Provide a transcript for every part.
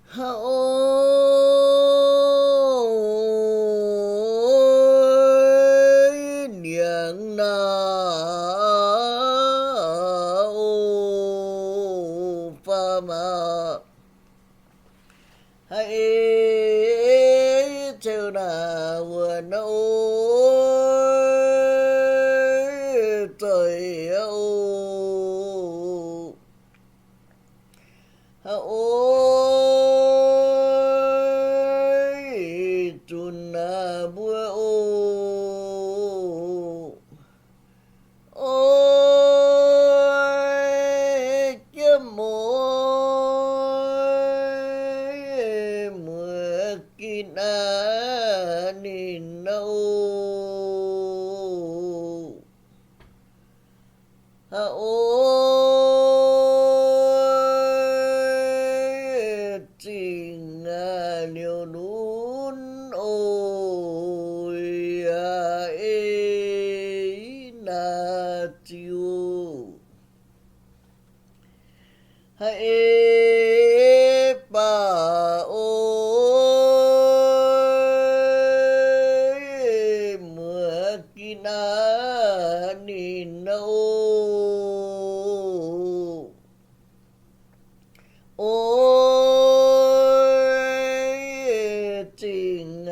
Ha'oix niangx naaiv oc, faam aqv. Ha'eix ceu naaiv wuonh oc, zoih oc. Ha'oix zunc naaiv mbuo oc. Oix jienv muoz, muoz gin aqv ninh oc. Ha'oix zingh liouh lunx oc, yaac ei naaiv ziux. Ha'eix baac oix muoz gin aqv ninh oc. Oix zingh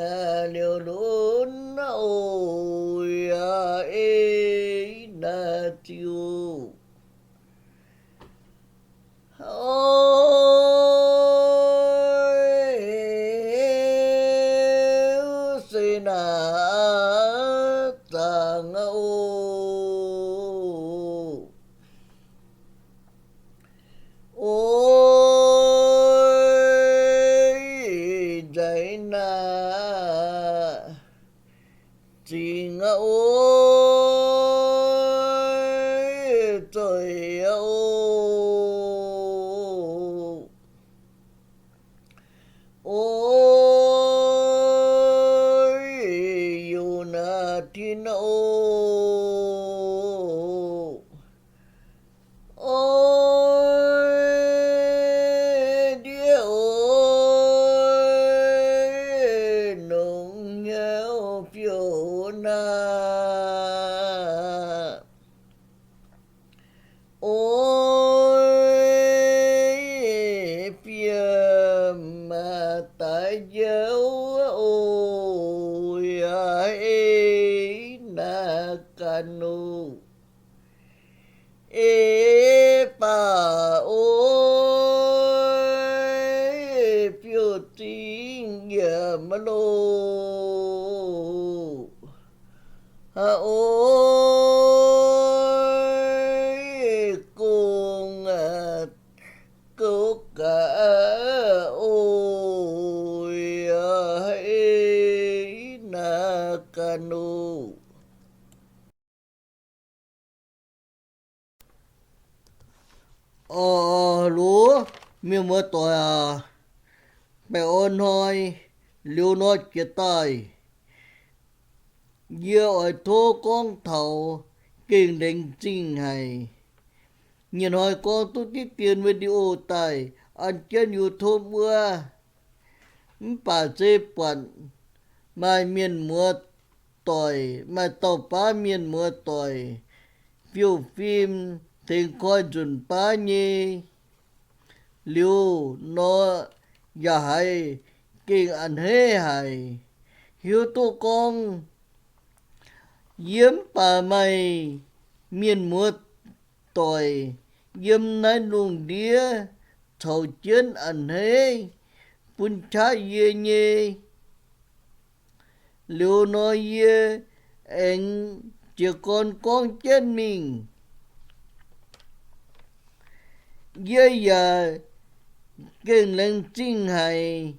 liouh lunx oc, yaac ei naaiv ziux. Oix se naaiv zaangc oc. Oix nzaix naaiv zingh oc, zoih oc. Oix youc naaiv tin oc. Oix ndiev oc, nongx hnyouv fiouv naaiv. Oix fiev maaih daaih njoux oc, yaac ei naaiv ganh oc. Eix baac oix fiouv zingh yaac maiv loz. Ha'oix gong gouv gaax oc, yaac ei naaiv ganh oc. Orv, loz, mienh muoz-doic aac, baeqc orn hnoi liuz nor jiex daaih, yie oix tov gorngv taux gengh laengz zingh haic. Nyie hnoi gorngv duqv diqv dien video daaih an jienv YouTube wuov, mv baac se buatc maaih mienh muoz-doic, maaih dauh baav mienh muoz-doic fiou fim tengx koi nzunc baav nyei liuz nor, yaac haiz gengh a'hneiv haic. Hiuv duqv gorngv yie mv baac maaih mienh muoz-doic yiem naaiv lungh ndiev caux jienv a'hneiv bun qaqv yie nyei. Liuz nor yie aengx jiez gorn gorngv jienv mingh. Yie yaac gengh laengz zingh haic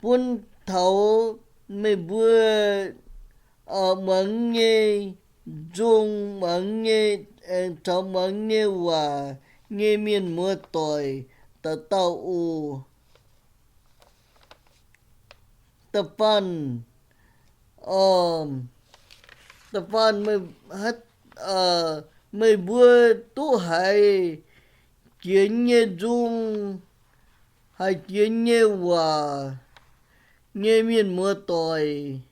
bun taux meih mbuo muangx nyei nzung, muangx nyei, aengx caux muangx nyei waac nyei mienh muoz-doic dauh dauh oc. Da'faanh, da'faanh meih mbuo duqv haiz jiex nyei nzung, Haiz jiex nyei waac nyei mienh muoz-doic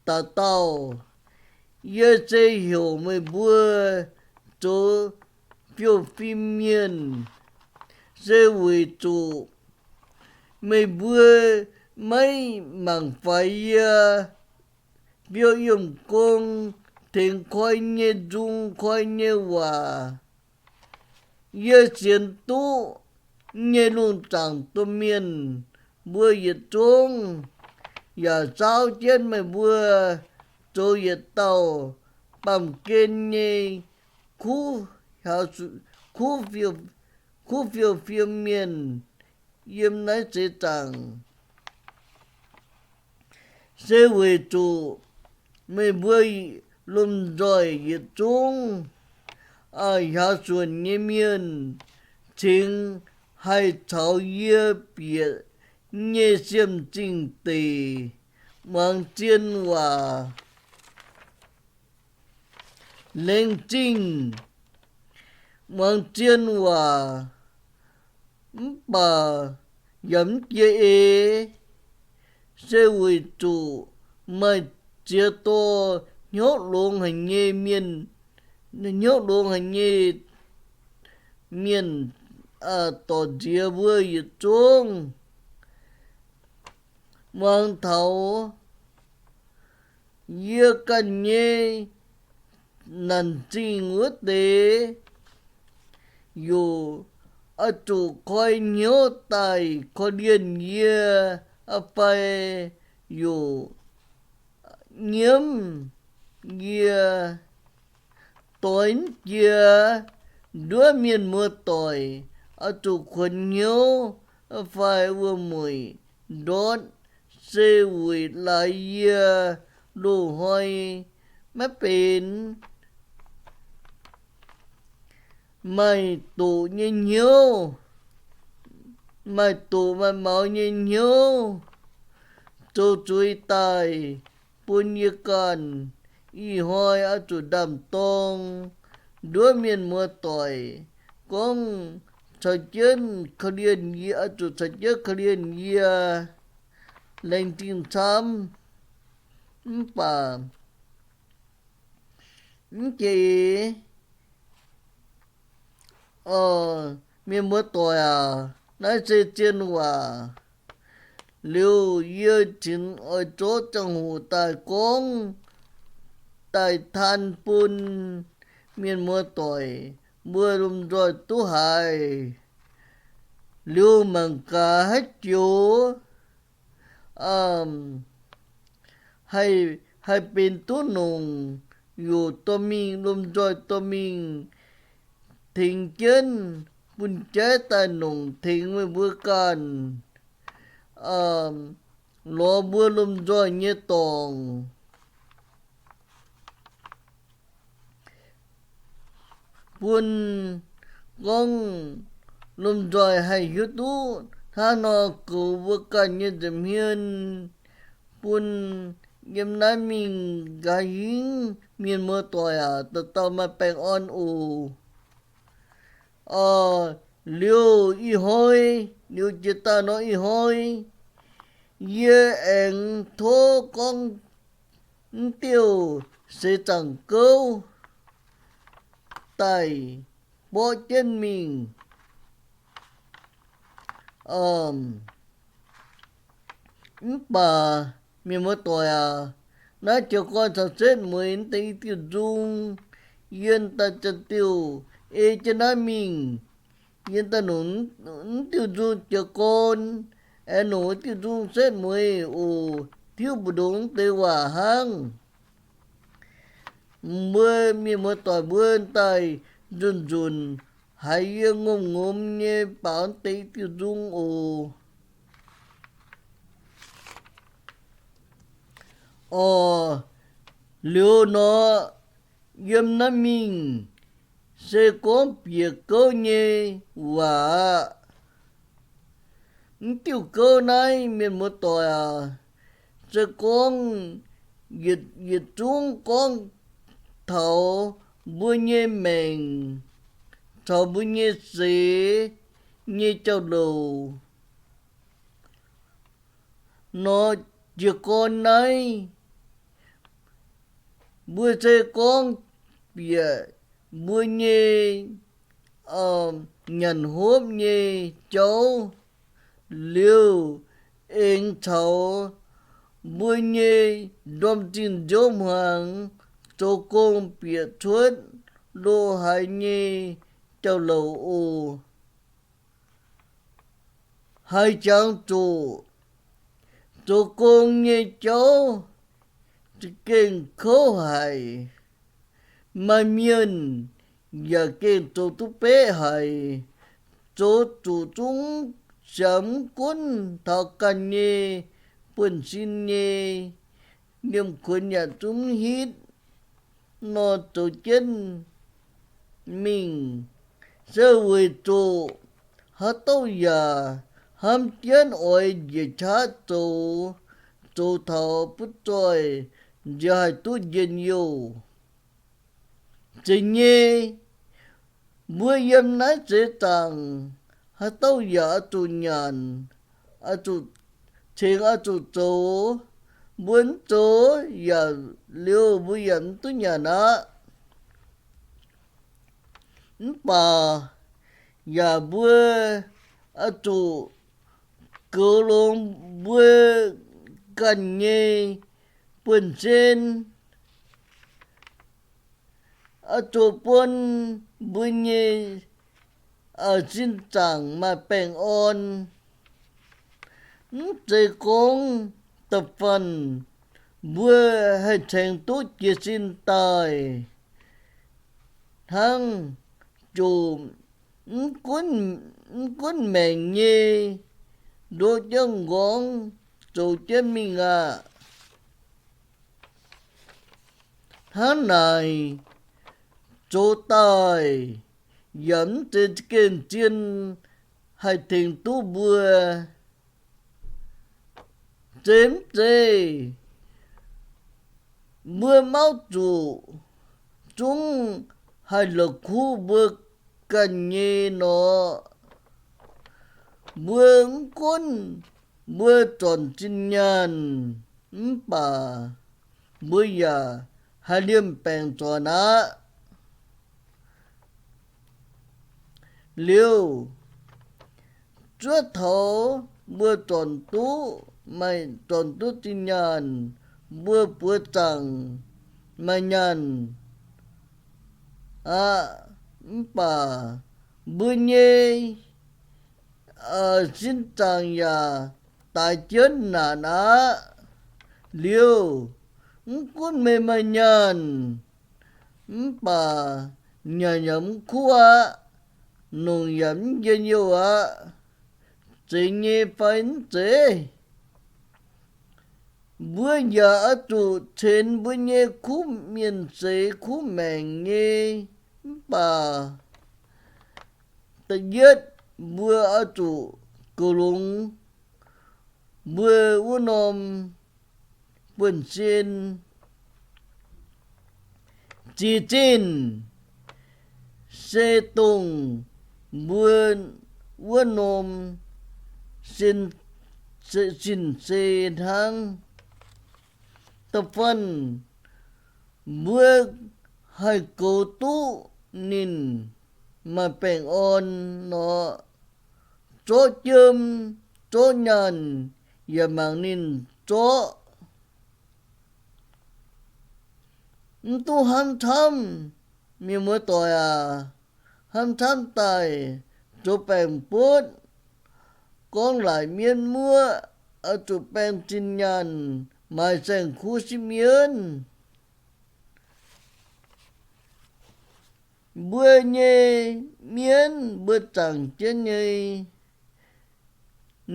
dauh dauh, yie se heuc meih mbuo zoux fiou-fim mienh, se weic zuqc meih mbuo maiv mangc faix yie fiou yiem gong tengx koi nyei nzung, koi nyei waac. Yie sienx duqv nyei lungh zaangc domh mienh mbuo yietc zungv, yaac saauv jienv meih mbuo zoux yietc dauh baamh gen nyei kuv, kuv fiou-fim mienh yiem naaiv seix zaangc. Se weic zuqc meih mbuo lomh nzoih yietc zungv, aa, hiaaux suonc nyei mienh cingx haih caux yie bieqc nyei siem zingh deic muangx zien waac, laengz zingh muangx zien waac, mv baac yaac mv jiex eix, se weic zuqc maaih ziex dorh hnyouv longx haic nyei mienh, hnyouv longx haic nyei mienh dorc nziex mbuo yietc zungv. Muangx taux yie ganh nyei naanc zingh wuov deix, yaac oix zuqc koi hnyouv daaih korv-lienh yie, fai yaac nyiemv yie. Doix jiex nduov mienh muoz-doic, oix zuqc kuonx hnyouv fai wuom-mueic ndortv, se weic laaix yie loz-hnoi maiv benx maaih doqc nyei hnyouv, maaih doqc maaih maux nyei hnyouv zoux zuiz daaih bun yie ganh. Ih hnoi oix zuqc ndaam-dorng nduov mienh muoz-doic gorngv caux jienv korv-lienh yie, oix zuqc caux jienv korv-lienh yie laengz zingh camv. Mv baac mv jiex eix, mienh muoz-doic aac, naaiv se zien waac. Liuz yie cingx oix zorqv ziangh hoc daaih gorngv daaih taan bun mienh muoz-doic mbuo lomh nzoih duqv haiz. Liuz mangc gaax haaix joux haih, haih benx duqv nongc, yaac dorh mingh, lomh nzoih dorh mingh tengx jienv, bun jaiv daaih nongc tengx meih mbuo ganh, lorz mbuo lomh nzoih nyei dorngc, bun gorngv lomh nzoih haih hiuv duqv hnangv nor goux mbuo ganh nyei nza'hmien, bun yiem naaiv mingh nqa'haav hingv mienh muoz-doic aac, dauh dauh maaih baengh orn oc. Liuz ih hnoi, liuz jiex daaih nor ih hnoi, yie aengx tov gorngv mv diuh seix zaangc gouv daaih borqv jienv mingh. Mv baac mienh muoz-doic aac, naaiv jiez gorn caux setv mueiz deix i diuh nzung, yie daaih ziouc diuh ei jienv naaiv mingh. Yie daaih nongc mv diuh nzung jiez gorn, aengx nongc diuh nzung setv mueiz oc. Tiuv mbu'ndongx deix waac hnangv. Mbuo mienh muoz-doic mbuo daaih nzunc nzunc haiz yie ngomc-ngomc nyei baaux deix diuh nzung oc. Orc, liuz nor, yiem naaiv mingh se gorngv bieqc gouv nyei waac aqv. Mv diuh gouv naaiv, mienh muoz-doic aac, se gorngv yietc, yietc zungv gorngv taux mbuo nyei maengc caux mbuo nyei seix nyei jauv-louc. nor jiez gorn naaiv, mbuo se gorngv bieqc mbuo nyei nyanc hopv nyei jauv liuz, aengx caux mbuo nyei ndorm-zinh nziouv hmuangx zoux gong bieqc cuotv loz-haaix nyei jauv-louc oc. Haaix jangx zuqc zoux gong nyei jauv za'gengh kouv haic, maaih mienh yaac gengh zoux duqv beqv haic, zoux zuqc zungv siangx mv gunv taux ganh nyei buonv-sin nyei, liemh kuonx yaac zungv hitv nor zoux jienv mingh, se weic zuqc haaix dauh yaac hnamv jienv oix njiec qaqv zoux, zoux taux butv zoih nziex haih duqv njien-youh. Zeiz nyei, mbuo yiem naaiv seix zaangc haaix dauh yaac oix zuqc nyanc, oix zuqc cingx, oix zuqc zoux. Mbuo mv zoux yaac liuz mbuo yaac mv duqv nyanc aqv. Mv baac yaac mbuo oix zuqc goux longx mbuo ganh nyei buonv-sin, oix zuqc bun mbuo nyei sin zaangc maaih baengh orn. Mv zeiz gorngv da'faanh mbuo haih tengx duqv jiez sin daaih hnangv, ziouc mv gunv, mv gunv maengc nyei ndoqv jienv nqorngv zoux jienv mingh aqv. Hnangv naaic zoux daaih yaac mv zeiz gengh zien haih tengx duqv mbuo. Zeiz mv zeiz mbuo mauv zuqc zungv haih la'kuqv mbuo ganh nyei nor, mbuo mv gunv mbuo zornc zinh nyaanh mv baac mbuo yaac haih liemh baengc zornc aqv. Liuz, zuov taux mbuo zornc duqv, maaih zornc duqv zinh nyaanh, mbuo buoz zaangc maaih nyaanh aqv, mv baac mbuo nyei sin zaangc yaac daix jienv naanc aqv. Liuz, mv gunv meih maaih nyaanh, mv baac nyanc yaac mv kuv aqv, nongc yaac mv njien-youh aqv. Zeiz nyei fai mv zeiz? Mbuo yaac oix zuqc ceix mbuo nyei kuv mienh seix kuv maengc nyei, mv baac da'yietv mbuo oix zuqc goux longx mbuo wuov norm buonv-sin. Zic zinh se dongh mbuo wuov norm sin, zinh se hnangv. Da'faanh mbuo haih goux duqv ninh maaih baengh orn nor, zorqv jiem, zorqv nyaanh yaac mangc ninh zorqv. Mv duqv hnamv camv, mienh muoz-doic aac, hnamv camv daaih zoux baengc butv, gorngv laaic mienv muoqv, oix zuqc baeng zinh nyaanh, maaiz saeng-kuv sipv mienv. Mbuo nyei mienv mbuo zaangc jienv nyei,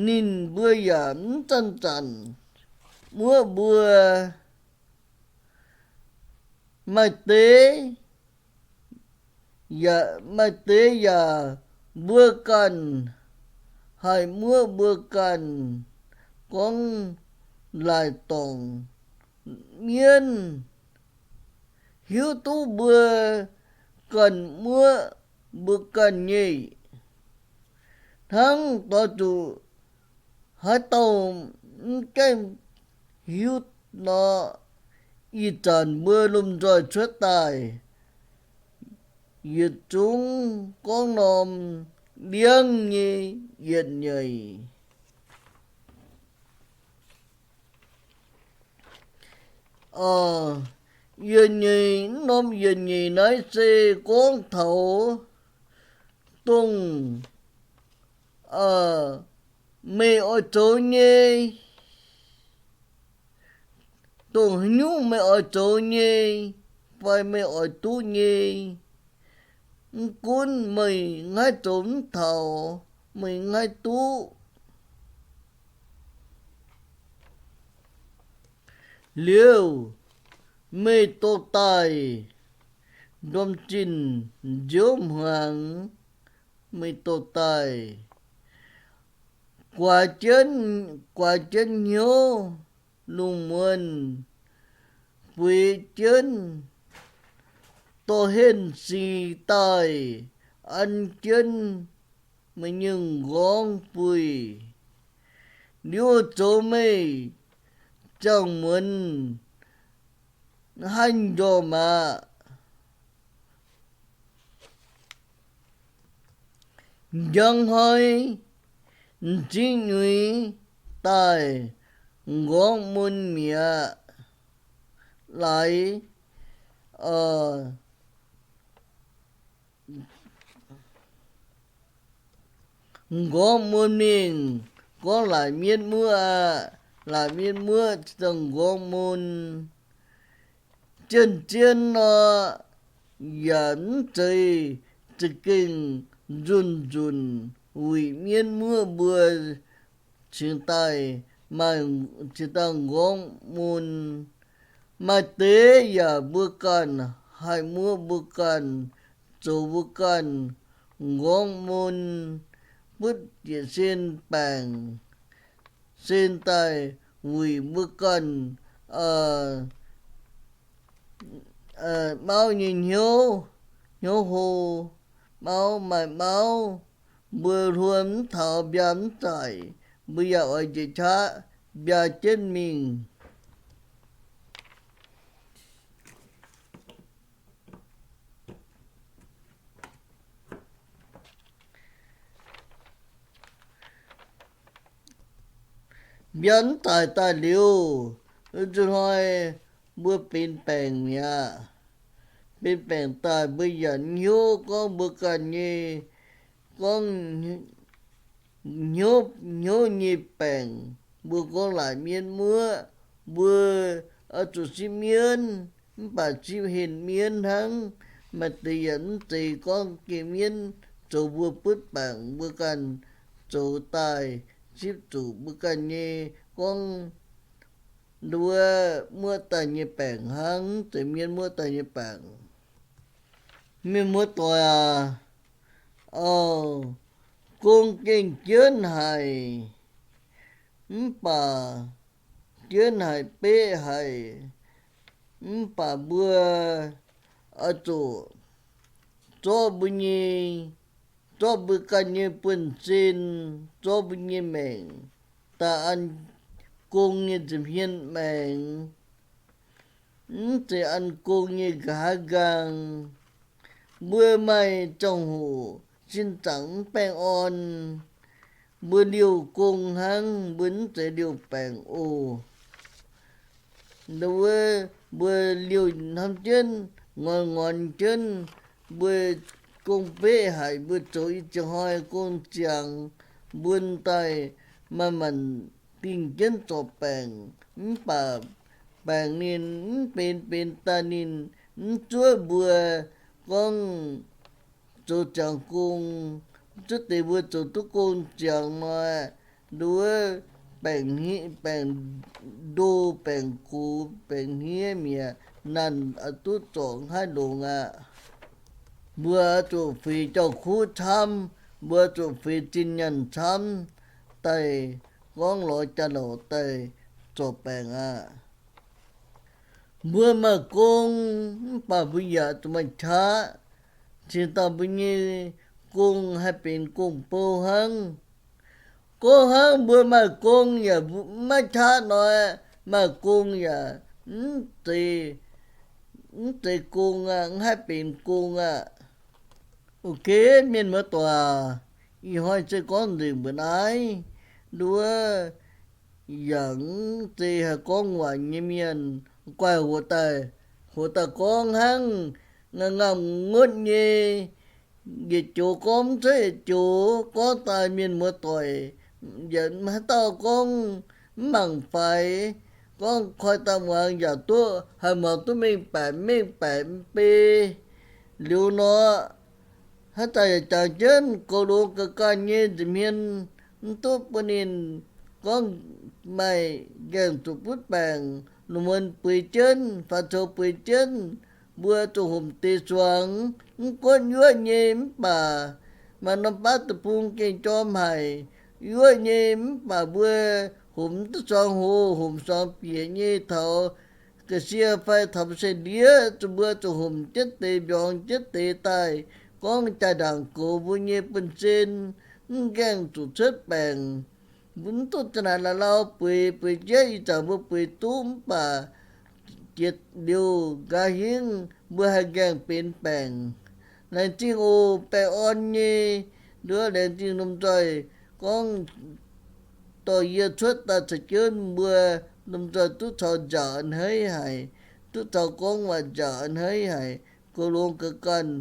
ninh mbuo yaac mv zanc-zanc muoqv mbuo. Maaih deix yaac, maaih deix yaac mbuo ganh haih muoqv mbuo ganh, gorngv laaic dorngc mienv, hiuv duqv mbuo ganh muoqv mbuo ganh nyei. Hnangv doix zuqc haaix dauh mv gaengh hiuv nor, ih zanc mbuo lomh nzoih cuotv daaih, yietc zungv gorngv norm liangv nyei yietc nyeic. Yietc nyeic, norm yietc nyeic naaiv se gorngv taux dongh meih oix zoux nyei, dongh haaix nyungc meih oix zoux nyei, fai meih oix duqv nyei, mv gunv meih haih zoux mv taux, meih haih duqv liuz, meih dorh daaih ndorm zinh nziouv hmuangx, meih dorh daaih guaax jienv, guaax jienv hnyouv, lungh muonz bueix jienv, dorh henh sic daaih an jienv meih nyei m'nqorngv buih, liuz zoux meih ziangh muonz haih njormh aqv. Njang hnoi m'zing nyuix daaih m'nqorngv mun mi'aqv. Laaix m'nqorngv mun mingh, gorngv laaix mienv muoqv aqv. Laaix mienv muoqv dongh m'nqorngv mun. Zien-zien nor, yaac mv zeiz za'gengh nzunc-nzunc wuic mienv muoqv mbuo cingx daaih maaih, cingx daaih m'nqorngv mun. Maaih deix yaac mbuo ganh haih muoqv mbuo ganh, zoux mbuo ganh m'nqorngv mun, butv jiez sin baengc, sin daaih wuic mbuo ganh mauv nyei hnyouv, hnyouv hlo, mauv maaih mauv, mbuo hluo mv taux, mbiaa mv zaic, mbuo yaac oix njiec qaqv mbiaa jienv mingh. Mbiaa mv zaic daaih liuz, nzunc hnoi mbuo benx baengc mi'aqv. Benx baengc daaih mbuo yaac hnyouv gorngv mbuo ganh nyei, gorngv hnyouv, hnyouv nyei baengc. Mbuo gorngv laaix mienv muoqv, mbuo oix zuqc sipv mienv, mv baac sipv henh mienv hnangv. Maaih deix yaac mv zeiz gorngv gengh mienv zoux mbuo butv baengc, mbuo ganh zoux daaih sipv zuqc mbuo ganh nyei gorngv nduov muoqv daaih nyei baengc hnangv, mv zeiz mienv muoqv daaih nyei baengc. Mienh muoz-doic aac, gong gengh jienv haic, mv baac jienv haic, beqv haic, mv baac mbuo oix zuqc zorqv mbuo nyei, zorqv mbuo ganh nyei buonv-sin, zorqv mbuo nyei maengc daaih an gong nyei nza'hmien maengx. Mv zeiz an gong nyei nqa'haav nqaang. Mbuo maaih ziangh hoc sin zaangc mv baengh orn, mbuo liouh gong hnangv, mbuo mv zeiz liouh baengc oc. Wuov mbuo liouh hnamv jienv, ngorc ngorc jienv, mbuo gong beqv haic, mbuo zoux i ziex hnoi gong ziangx, mbuo daaih manc-manc dingh jienv zorc baengc, mv baac baengc ninh mv benx benx daaih ninh mv zuov mbuo gorngv zoux ziangx gong. Zuov deix mbuo zoux duqv gong ziangx nor, nduov baengc, baengc ndo, baengc gox, baengc hniev mi'aqv, naanc oix duqv zorc haih longx aqv. Mbuo oix zuqc feix jauv-kuv camv, mbuo oix zuqc feix zinh nyaanh camv daaih gorngv lorz jaa-louc daaih zorc baengc aqv. Mbuo maaih gong mv baac mbuo yaac zuqc maaih qaqv, cingx daaih mbuo nyei gong haih benx gong-bou hnangv. Gorngv hnangv mbuo maaih gong yaac maiv qaqv nor, maaih gong yaac mv zeiz gong aqv, mv haih benx gong aqv. Ok, mienh muoz-doic, ih hnoi se gorngv nzengc mbuo naaiv. Nduov yaac mv zeiz haih gorngv waac nyei mienh, guaih hoqc daaih, hoqc daaih gorngv hnangv ngaamv-ngaamv ngotv nyei, yietc joux gorngv mv cuotv yietc joux, gorngv daaih mienh muoz-doic yaac haaix dauh gorngv mv mangc faix, gorngv koi daaih muangx yaac duqv, haih muangx duqv mengh baeqc mengh baeqc mv bei. Liuz nor, haaix zanc yaac jangx jienv goux longx ga'ganh nyei nza'hmien, mv duqv bun ninh gorngv maaih nqaengh zuqc butv baengc, lungh muonz bueix jienv, faaux coux bueix jienv, mbuo zuqc homc deix zuangx, mv gunv yuoqv nyei mv baac maaih norm baav deic-bung gengh jorm haic. Yuoqv nyei mv baac mbuo homc mv duqv zuangx hoc, homc zuangx bieqc nyei taux ga'sie fai taux mbuo se ndiev, zuqc mbuo zuqc homc jienv deix mbiorngz jienv deix daaih, gorngv jaa-ndaangc goux mbuo nyei bun-sen, mv nqaengh zuqc cuotv baengc. Mv duqv za'naaic la'lau bueix, bueix jienv ih zanc mbuo bueix duqv mv baac jiex liuz nqa'haav hingv mbuo haih nqaengh benx baengc. Laengz zingh oc, baengh orn nyei. Nduov laengz zingh lomh nzoih gorngv dorh yie cuotv daaih caux jienv mbuo lomh nzoih duqv caux nzaaux a'hneiv haic, duqv caux gorngv waac nzaaux a'hneiv haic. Goux longx ga'ganh,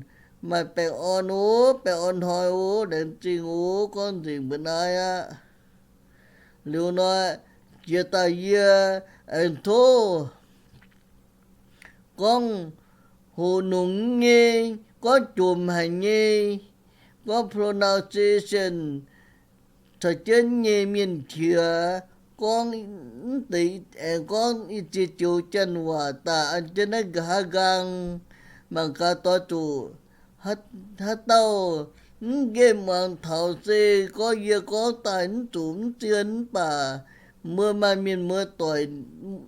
maaih baengh orn oc, baengh orn hnoi oc, laengz zingh oc, gorngv nzengc mbuo naaiv aqv. Liuz nor, jiex daaih yie aengx tov gorngv hoqc nongx nyei, gorngv jomc haic nyei, gorngv pronunciation caux jienv nyei mienh qiex, gorngv mv deix aengx gorngv i ziex joux Janx waac daaih an jienv naaiv nqa'haav nqaang. Mangc gaax doix zuqc haaix dauh mv nqemh muangx taux se gorngv yie gorngv daaih mv zuqc mv zien mv baac mbuo maaih mienh muoz-doic,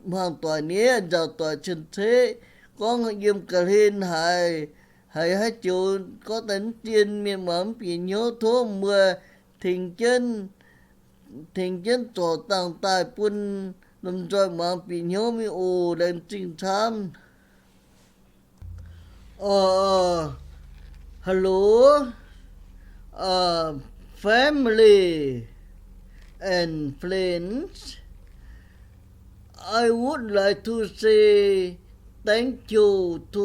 hmuangx-doic nyei nzaaux doic cien-ceqv gorngv yiem ga'hlen haiz, haiz haaix joux gorngv daaih mv zien, mienh muangx mv bieqc hnyouv, tov mbuo tengx jienv, tengx jienv zorc dangh daaih bun lomh nzoih muangx bieqc hnyouv mingh oc. Laengz zingh camv. Uh, hello, uh, family and friends. I would like to say thank you to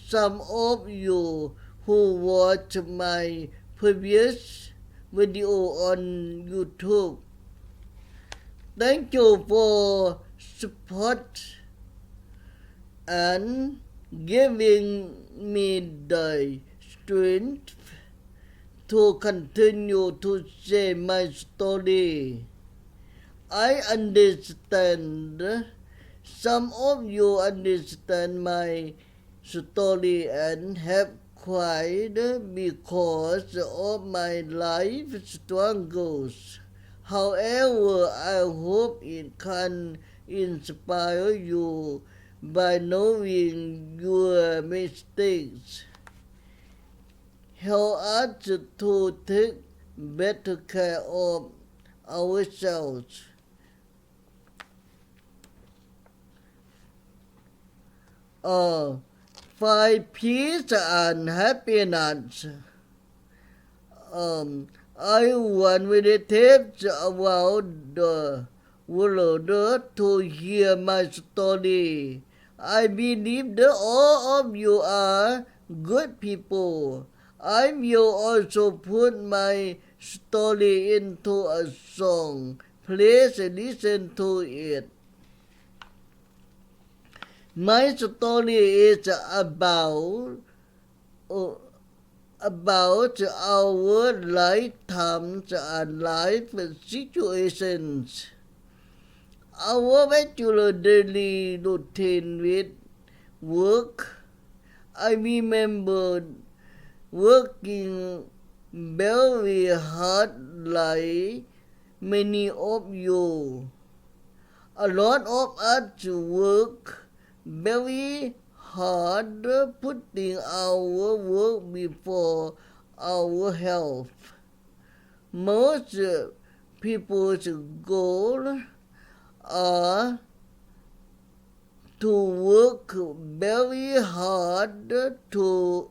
some of you who watch my previous video on YouTube. Thank you for support and giving me the strength to continue to share my story. I understand some of you understand my story and have cried because of my life struggles. However, I hope it can inspire you by knowing your mistakes help us to take better care of ourselves. Uh, find peace and happiness. Um, I want relatives around the world to hear my story. I believe that all of you are good people. I will also put my story into a song. Please listen to it. My story is about, about our lifetimes and life situations. Our regular daily routine with work. I remember working very hard like many of you. A lot of us work very hard, putting our work before our health. Most people's goal are to work very hard to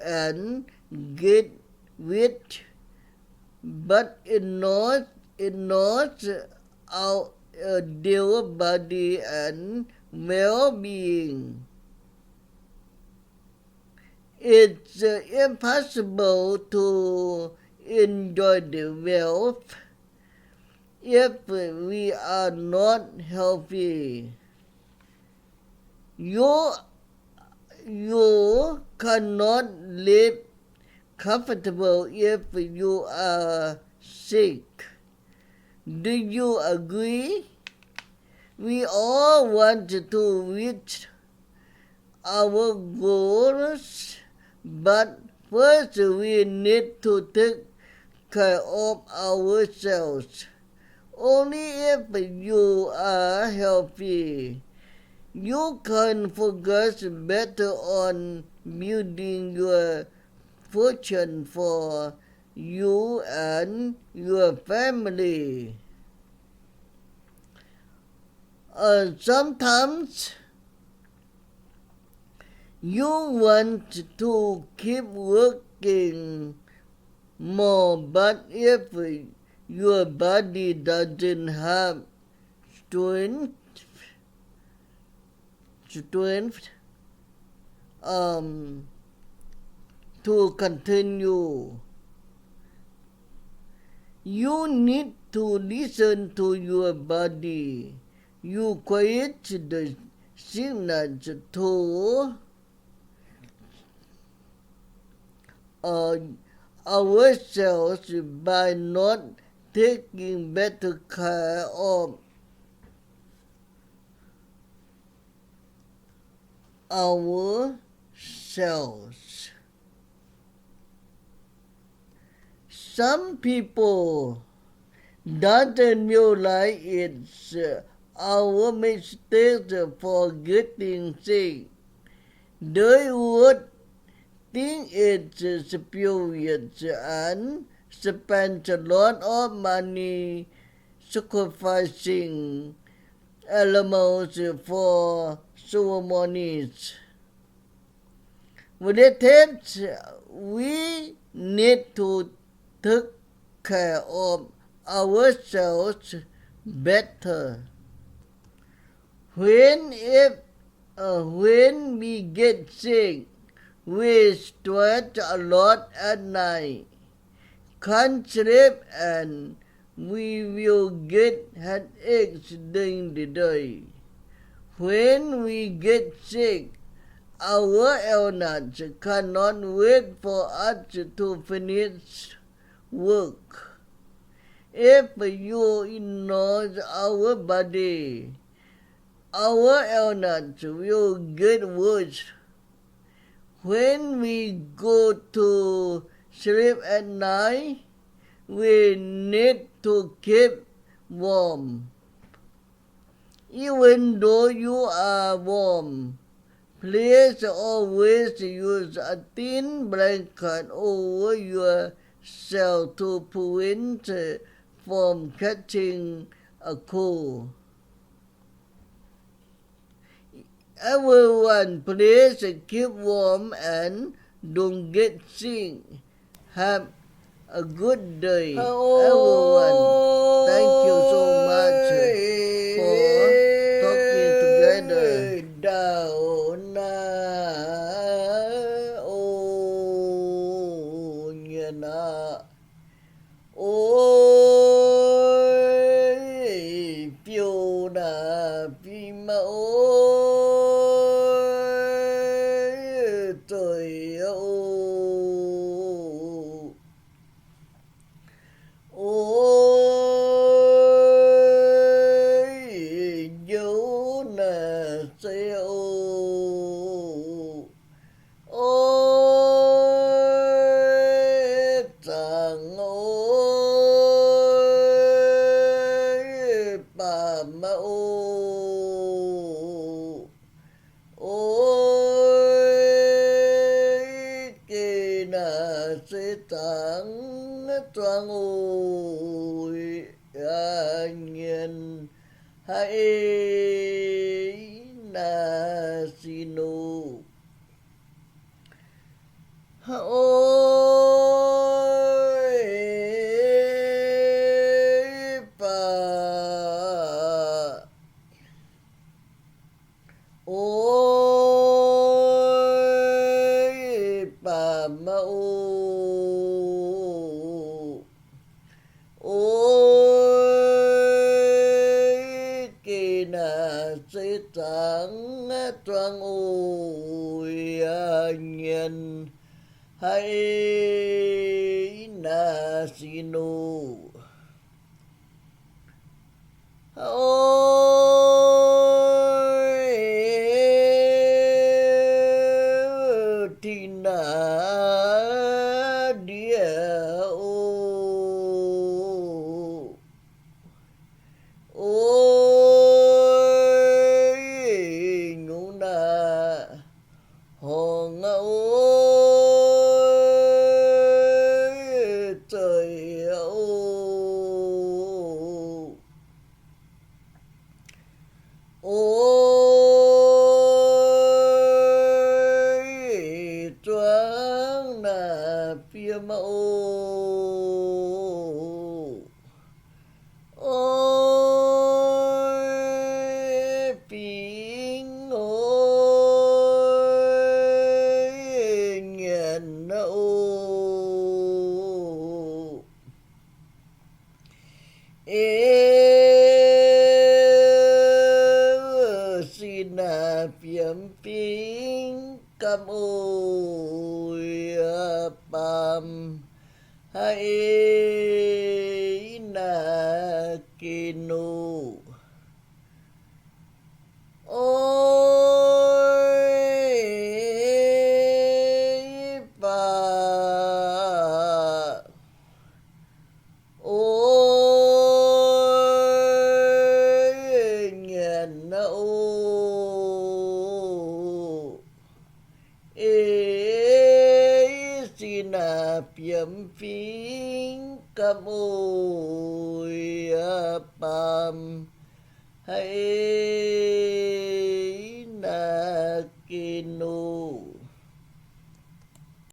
and get rich, but ignores, ignores our ideal body and well-being. It's impossible to enjoy the wealth if we are not healthy. You, you cannot live comfortable if you are sick. Do you agree? We all want to reach our goals, but first we need to take care of ourselves. Only if you are healthy, you can focus better on building your fortune for you and your family. Uh, sometimes you want to keep working more, but if your body doesn't have strength, strength, um, to continue, you need to listen to your body. You quit the sickness to, uh, ourselves by not taking better care of ourselves. Some people doesn't realize it's our mistake for getting sick. They would think it's spurious and spend a lot of money sacrificing animals for ceremonies. With that, we need to take care of ourselves better. When if, uh, when we get sick, we sweat a lot at night, can't sleep, and we will get headaches during the day. When we get sick, our illness cannot wait for us to finish work. If you ignore our body, our illness will get worse. When we go to sleep at night, we need to keep warm. Even though you are warm, please always use a thin blanket over yourself to prevent from catching a cold. Everyone, please keep warm and don't get sick. Have a good day, everyone. Thank you so much for talking together. Ndau naaiv, o, nyei naaiv, o, fiou naaiv fim aqv, o, zoih aqv, o. O, njoux naaic se o, o, zaangc o, baamh o. O, geh naaic se zaangc zuangx oc. nyienz haiz naaiv sin nuqv. Oix baac, oix baac maiv oc. Oix geh naaic se zaangc zuangx oc, yaac nyienz haiz naaiv sin nuqv. Oix tingh naaic ndiev oc. Oix nyungc naaic horngc aqv oc, zeiz aqv oc. Oix zuangx naaic fiem aqv oc. Oix fingx oix nyanc aqv oc. Eix sin naaic fiem fingx gamh oc, yaac baamh haiz naaic geh nuqv. Oix baac, oix nyanc aqv oc. Eix sin naaic fiem fingx gamh oc, yaac baamh haiz naaic geh nuqv.